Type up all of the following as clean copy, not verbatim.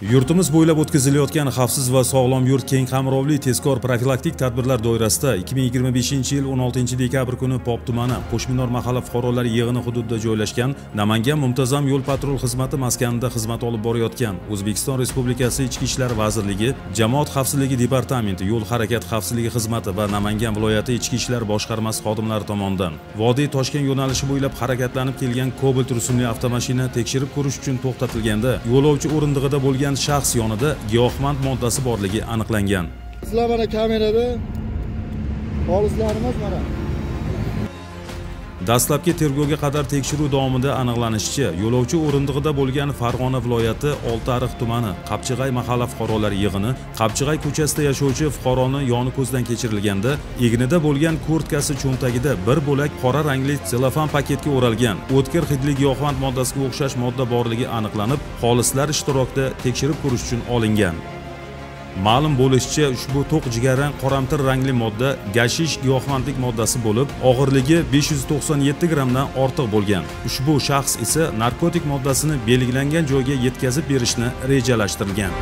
Yurtimiz bo'ylab o'tkazilayotgan xavfsiz va sog'lom yurt keng qamrovli tezkor profilaktik tadbirlar doirasida 2025-yil 16-dekabr kuni Pop tumani Qo'shminor mahalla fuqarolar yig'ini hududida joylashgan Namangan muntazam yo'l patrul xizmati maskanida xizmat olib borayotgan O'zbekiston Respublikasi Ichki ishlar vazirligi Jamoat xavfsizligi departamenti yo'l harakat xavfsizligi xizmati va Namangan viloyati Ichki ishlar boshqarmasi xodimlari tomonidan Vodiy Toshkent yo'nalishi bo'ylab harakatlanib kelgan Cobalt rusumli avtomashina tekshirib ko'rish uchun to'xtatilganda yo'lovchi o'rindig'ida bo'lgan shaxs yonida giyohvand moddasi borligi aniqlangan. Sizlar mana kamerada xolislarimiz mana. Dastlabki tergovga qadar tekshiruv davomida aniqlanishicha, yo'lovchi o'rindig'ida bo'lgan Farg'ona viloyati Oltiariq tumani Qapchig'ay mahalla fuqarolar yig'ini Qapchig'ay ko'chasida yashovchi fuqaroni yoni ko'zdan kechirilganda egnida bo'lgan kurtkasi cho'ntagida bir bo'lak qora rangli selofan paketga o'ralgan o'tkir hidli giyohvand moddasiga o'xshash modda borligi aniqlanib, xolislar ishtirokida tekshirib ko'rish uchun olingan. Ma'lum bo'lishicha, ushbu to'q jigarrang qoramtir rangli modda gashish giyohvandlik moddasi bo'lib, og'irligi 597 grammdan ortiq bo'lgan. Ushbu shaxs esa narkotik moddasini belgilangan joyga yetkazib berishni rejalashtirgan.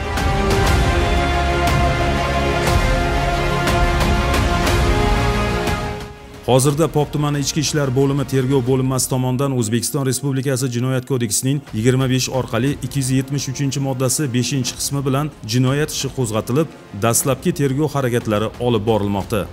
Hozirda Pop tumani Ichki ishlar bo'limi tergov bo'linmasi tomonidan O'zbekiston Respublikasi Jinoyat kodeksining 25 orqali 273-moddasi 5-qismi bilan jinoyat ishi qo'zg'atilib, dastlabki tergov harakatlari olib borilmoqda.